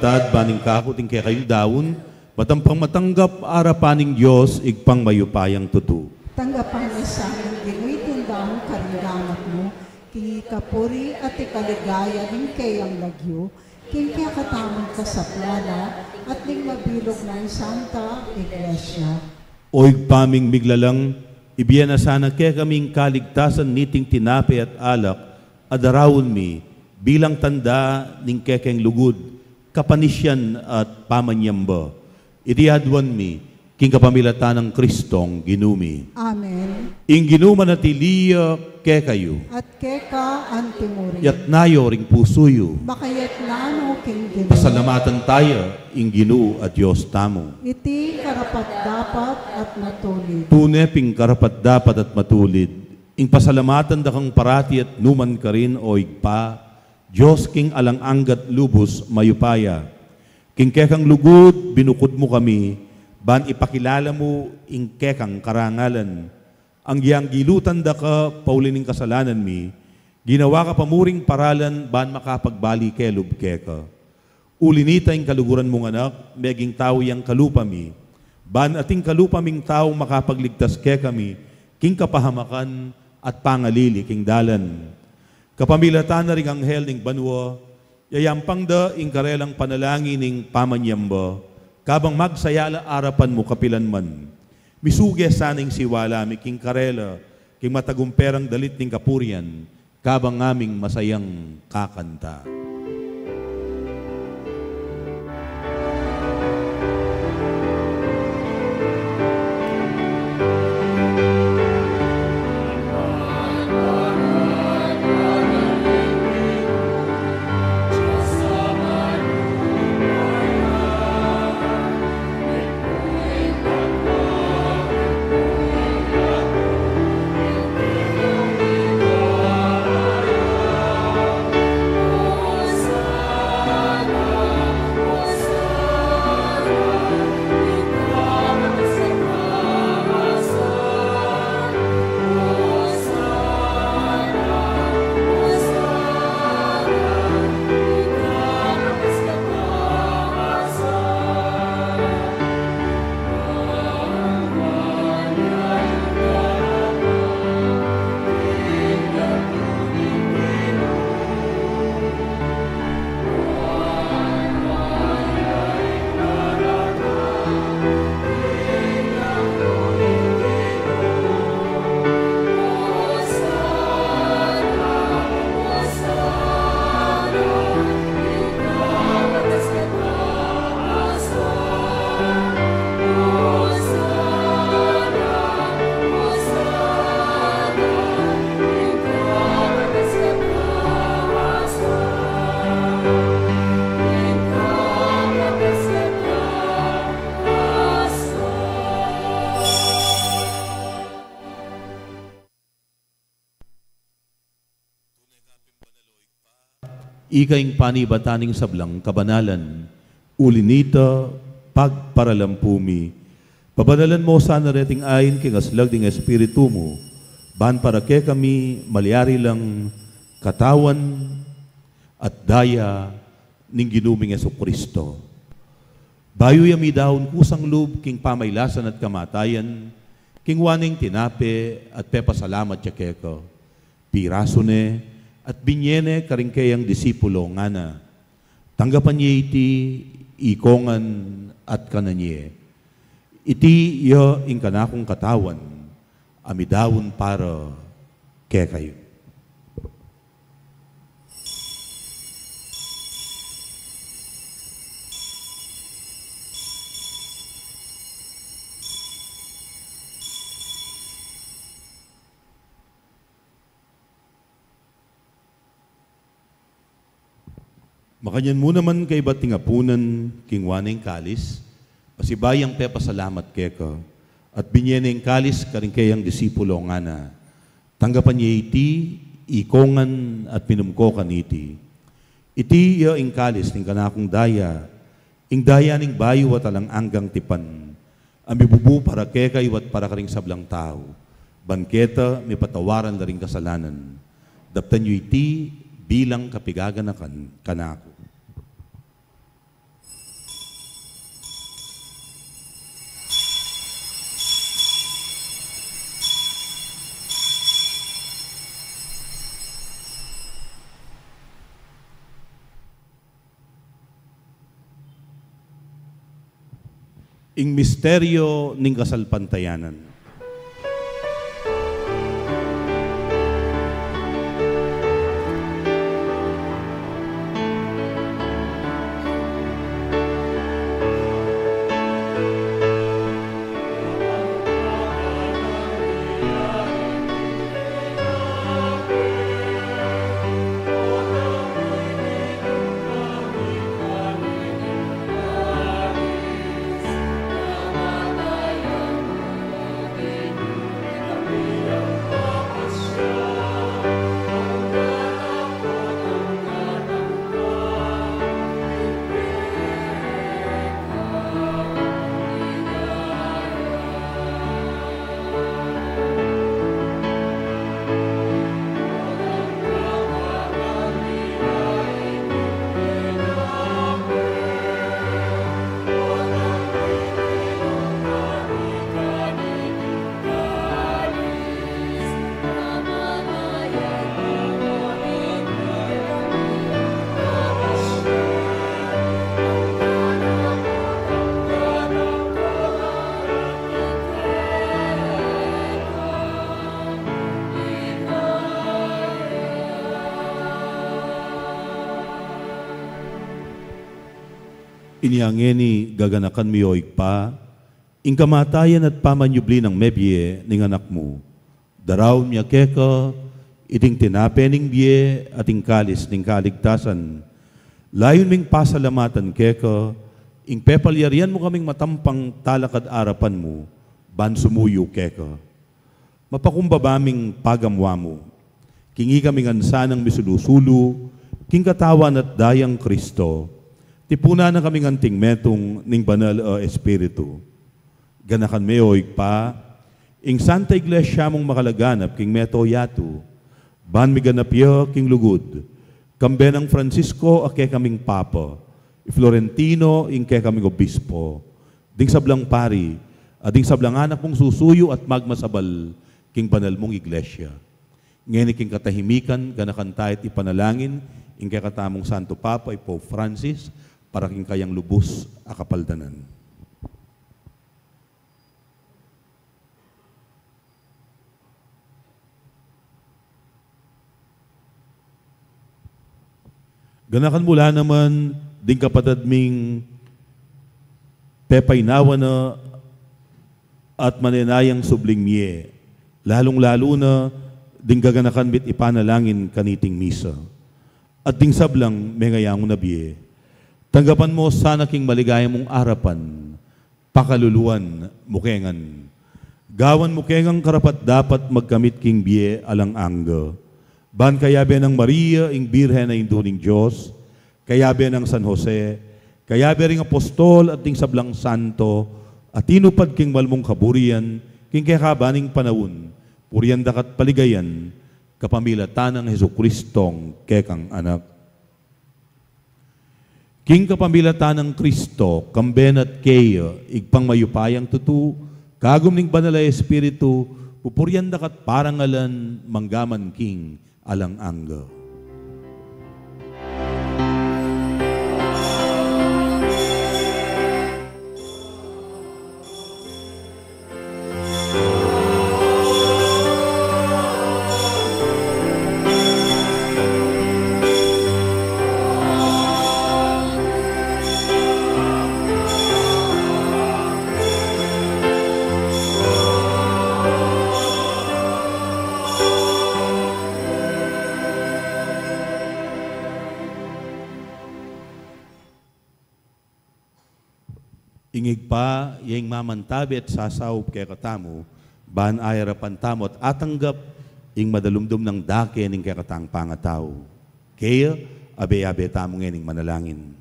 At ban ing kaku at ing kekayung daun, matampang matanggap arapan ning Dios, Ibpang mayupayang tutu. Tanggapan na sa ing Ginu iting daun karing gamat mu, king ikapuri at ikaligaya ning keyang lagyu, king kekatamung kasaplalan at ning mabilug nang Santa Iglesia. O Ibpa ming miglalang, ibie na sana kekami ing kaligtasan niting tinape at alak a daraun mi bilang tanda ning kekeng lugud, kapanisian at pamanyamba. Iti aduan mi king kapamilatan nang Kristong Ginu mi. Amen. Ing Ginu manatili ya kekayu. At keka antimurin. Yatna yu ring pusu yu. Makayatna no king Ginu. Pasalamatan taya ing Ginu a Dios tamu. Iti karapat-dapat at matulid. Tune pin karapat-dapat at matulid ing pasalamatan da kang parati at numan karin, o Ibpa, Dios king alang angga at lubus mayupaya. King kekang lugud binukud mu kami, ban ipakilala mu ing kekang karangalan. Anggyang gilutan da ka pauli ning kasalanan mi, ginawa ka pa mu ring paralan ban makapagbalik kelub keka. Uli nita ing kaluguran mung Anak, meging tau yang kalupa mi, ban ating kalupa ming tau makapagligtas kekami king kapahamakan at pangalili king dalan. Kapamilatan na ring anghel ning banua, yayampang da ing karelang panalangin ning pamanyamba, kabang magsayala arapan mu kapilan man. Misuge sana ing siwala mi king karela, king matagumperang dalit ning kapurian, kabang ngaming masayang kakanta. Ika ing panibatan ning sablang kabanalan, uli nita pagparalampu mi. Pabanalan mo sana reting ain king aslag ding Espiritu mu, ban para kekami malyari lang katawan at daya ning Ginu ming Jesucristo. Bayu ya midaun kusang lub king pamailasan at kamatayan, kingwa ne ing tinape at pepasalamat ya keka. Pirasu ne at binye ne karing keyang disipulo, ngana: Tanggapan ye iti ikongan at kanan ye. Iti ya ing kanakung katawan a midaun para kekayu. Makanyan mu naman kaybat ning apunan, kingwa ne ing kalis, pasibayu yang pepasalamat keka, at binye ne ing kalis karing keyang disipulo, ngana: Tanggapan ye iti ikongan at minum ko kaniti. Iti ya ing kalis ning kanakung daya, ing daya ning bayu at alang anggang tipan, a mibubu para kekayu at para karing sablang tau, ban keta mipatawaran da ring kasalanan. Daptan yu iti bilang kapigaganakan kanaku. Ing misteryo ning kasalpantayanan. Inya ngeni gaganakan mi, o Ibpa, ing kamatayan at pamanyubli nang mebie ning Anak mu. Daraun mi keka iting tinape ning bie at ing kalis ning kaligtasan. Layun ming pasalamatan keka ing pepalyarian mu kaming matampang talakad arapan mu ban sumuyu keka. Mapakumbaba ming pagamuan mu king ikami ngan sanang misulu-sulu king katawan at dayang Kristo. Tipunan na kaming anting metung ning Banal a Espiritu. Ganakan me, o Ibpa, ing Santa Iglesia mung makalaganap king mabilug a yatu, ban miganap ya king lugud, kambe nang Francisco a kekaming Papa, i Florentino ing kekaming Obispo, ding sablang pari, at ding sablang anak mung susuyu at magmasabal king banal mung Iglesia. Ngeni king katahimikan, ganakan taya ipanalangin ing kekatamung Santo Papa, i Pope Francis, para king kayang lubus a kapaldanan. Ganakan mu la naman ding kapatad ming pepainawa na at manenayang subling mie, lalung-lalu na ding gaganakan mit ipanalangin kaniting misa. At ding sablang mengayangu na bie, tanggapan mu sana king maligaya mung arapan, pakaluluan mu ke ngan. Gawan mu ke ngan karapat-dapat magkamit king bie alang angga. Ban kayabe nang Maria, ing Birhen a Indu ning Dios, kayabe nang San Jose, kayabe ring apostol at ding sablang santo, a tinupad king malmung kaburian, king kekaban ning panaun, purian da ka't paligayan, kapamilatan nang Jesucristong kekang Anak. King kapamilatan nang Kristo, kambe na at keya, Ibpang mayupayang tutu, kagum ning Banal a Espiritu, pupurian da ka't parangalan, mangga man king alang angga. Ing Ibpa, ya ing mamantabe at sasaup kekatamu, ban ayarapan tamu at atanggap ing madalumdum nang dake ning kekatang pangatau. Kaya, abe-abe tamu ngening manalangin.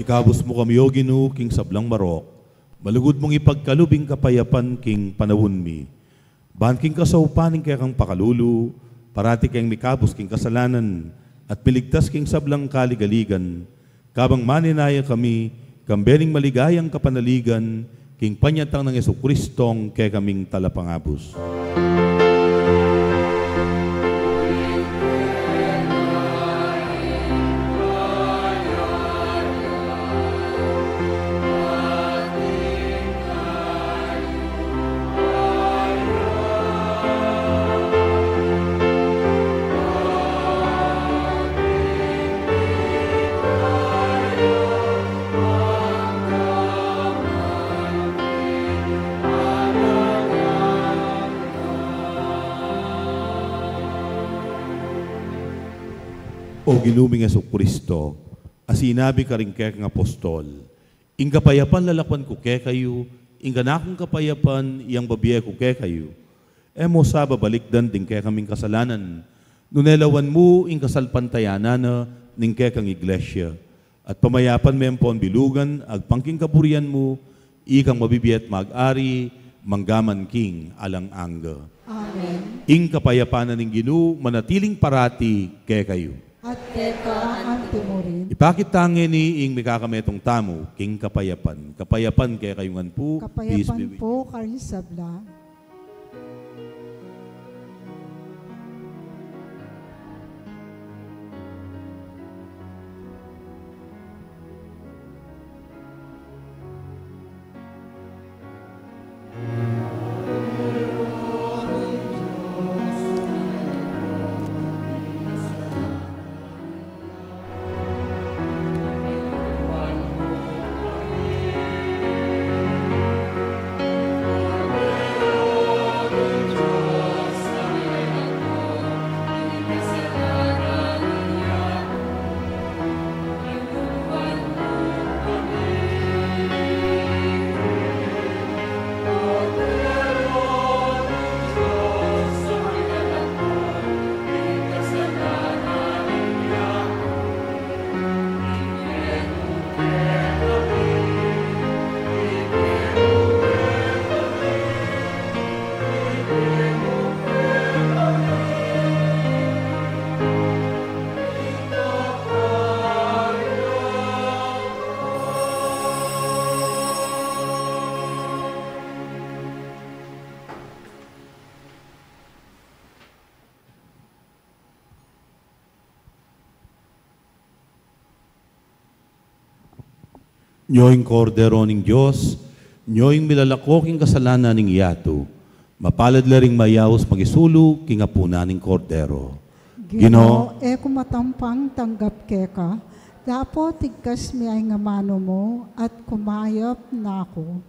Ikabus mu kami, O Ginu, king sablang marok, malugud mung ipagkalub ing kapayapan king panaun mi. Ban king kasaupan ning kekang pakalulu, parati keng mikabus king kasalanan at miligtas king sablang kaligaligan, kabang manenaya kami, kambe ning maligayang kapanaligan, king panyatang nang Jesucristong kekaming Talapangabus. O Ginu ming Jesucristo, a sinabi karing kekang apostol, "Ing kapayapan lalakwan ku kekayu, ing kanakung kapayapan yang bibie ku kekayu." E mu sa babalikdan ding kekaming kasalanan, nune lawan mu ing kasalpantayanan na ning kekang iglesia, at pamayapan me ampon bilugan agpang king kaburian mu, ikang mabibie at mag-ari mangga man king alang angga. Amen. Ing kapayapan na ning Ginu manatiling parati kekayu. At keka antimurin. Ipakit ta ngeni ing mikakametung tamu king kapayapan. Kapayapan kekayu ngan pu. Peace be with you. Kapayapan pu karing sabla. Nyo ing Kordero ning Dios, nyo ing milalako king kasalanan ning yatu. Mapalad la ring mayaus makisulu king apunan ning Kordero. Ginu, e ku matampang tanggap keka, dapot igkas me ing amanu mu at kumayap na ku.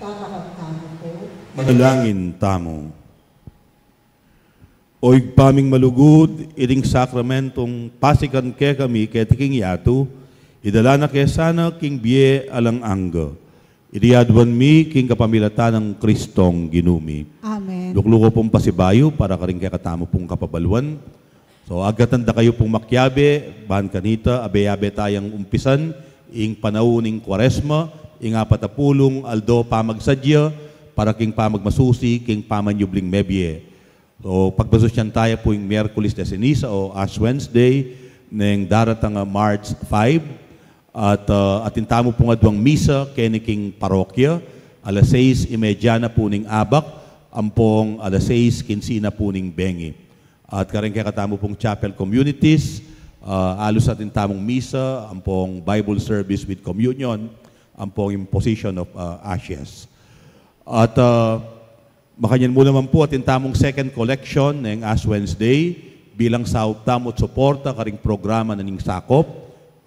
Tatakap tamu pu. Manalangin tamu. O Ibpa ming malugud, iting sakramentong pasikan kekami keti king yatu, idala na ke sana king bie alang angga. Iti aduan mi king kapamilatan nang Kristong Ginu mi. Amen. Lukluku pung pasibayu para karing kekatamu pung kapabaluan. So, agkatan da kayu pung makiabe, ban kanita, abe-abe tayang umpisan ing panaun ning Kuaresma, ing apat a pulung aldo pamagsadya, para king pamagmasusi king pamanyubling mebie. So, pagmasusian taya pu ing Miyerkules de Ceniza o Ash Wednesday, neng daratang a March five, at, ah, atin tamu pung aduang misa keni king parokya, alas sais y media na pu ning abak, ampong alas sais kinsi na pu ning bengi. At kareng kekatamu pung chapel communities, ah, alus atin tamung misa, ampong Bible service with communion, ampong imposition of, ah, ashes. At, ah, makanyan mu naman pu atin tamung second collection neng Ash Wednesday bilang saup tamu at suporta karing programa na ning sakop.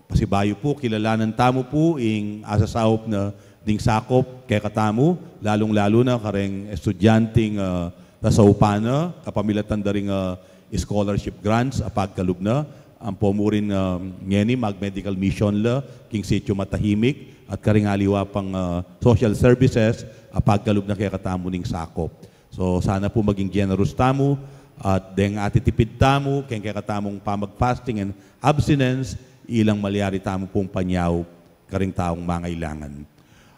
Pasibayu pu, kilalanan tamu pu ing asasaup na ning sakop kekatamu, lalung-lalu na kareng estudyanteng, ah, sasaupan na kapamilatan da ring, ah, scholarship grants a pagkalub na. Ampo mu rin, ah, ngeni mag-medical mission la king Sitio Matahimik at karing aliwa pang, ah, social services a pagkalub na kekatamu ning sakop. So, sana pu maging generous tamu at deng atitipid tamu keng kekatamung pamag-fasting and abstinence, ilang malyari tamu pung panyaup karing taung mangailangan.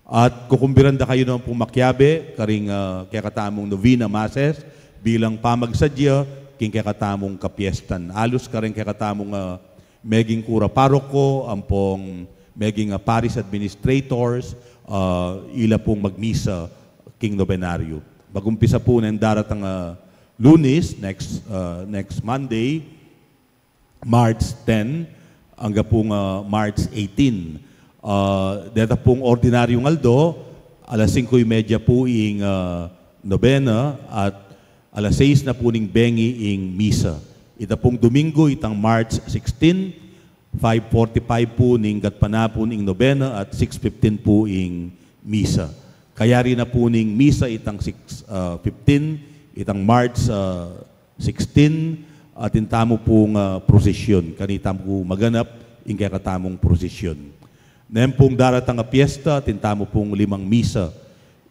At kukumbiran da kayu naman pung makiabe karing, ah, kekatamung novena masses bilang pamagsadya king kekatamung kapiestan. Alus karing kekatamung, ah, meging kura paroko, ampong meging, ah, parish administrators, ah, ila pung magmisa king nobenaryo. Mag-umpisa pu neng daratang, ah, Lunes, next, ah, next Monday, March ten, angga pung, ah, March eighteen. Ah, deta pung ordinaryung aldo, alas singko y media pu ing, ah, nobena at alas sais na pu ning bengi ing misa. Ita pung Domingo, itang March sixteen, five forty-five pu ning gatpanapun ing nobena at six fifteen pu ing misa. Kayari na pu ning misa itang six, ah, fifteen, itang March, ah, sixteen, atin tamu pung, ah, prosesyon. Kanita mu maganap ing kekatamung prosesyon. Neng pung daratang a piesta, atin tamu pung limang misa.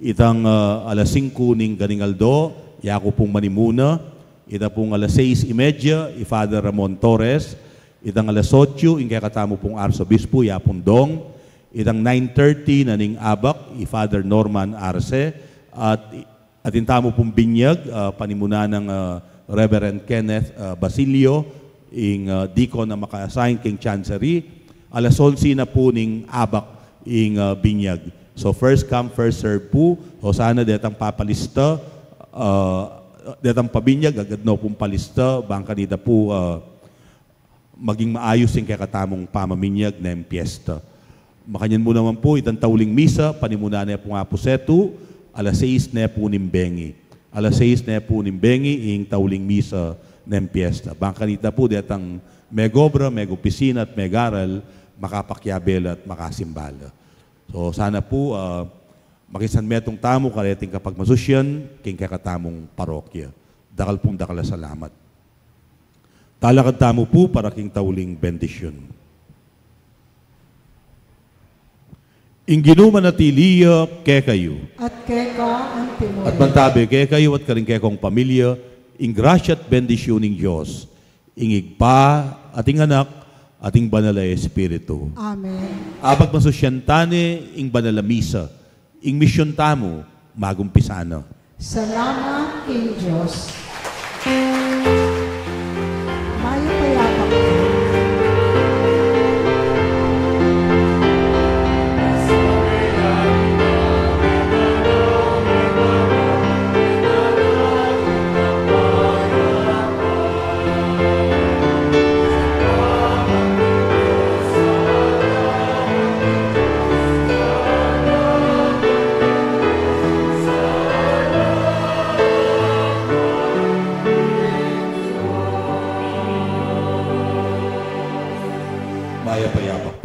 Itang, ah, alas singku ning kaning aldo, yaku pung manimuna. Ita pung alas sais y media, i Father Ramon Torres. Itang alas otsu, ing kekatamu pung arsobispu, ya pung dong. Itang nine thirty na ning abak, i Father Norman Arce. At atin tamu pung binyag, ah, panimunan nang, ah, Reverend Kenneth, ah, Basilio, ing, ah, deacon a maka-assign king chancery. Alas onse na pu ning abak ing, ah, binyag. So, first come, first serve pu. So, sana detang papalista, ah, detang pabinyag, agad no pung palista, bang kanita pu, ah, maging maayus ing kekatamung pamaminyag neng piesta. Makanyan mu naman pu, itang tauling misa, panimunan ne pung apusetu, alas sais ne pu ning bengi. Alas sais ne pu ning bengi, ing tauling misa neng piesta. Bang kanita pu, detang megobra, megopisina at megaral, makapakiabe la at makasimba la. So, sana pu, ah, makisanmetung tamu kareting kapagmasusyan king kekatamung parokya. Dakal pung dakal a salamat. Talakad tamu pu para king tauling bendisyun. Ing Ginu manatili ya kekayu. At keka antimurin. At mantabe kekayu at karing kekong pamilya, ing grasya at bendisyun ning Dios, ing Ibpa, at ing Anak, at ing Banal a Espiritu. Amen. Apagmasusyan ta ne ing banal a misa, ing misyun tamu, magumpisa na. Salamat king Dios. Mayap a yabak. Mayap a yabak.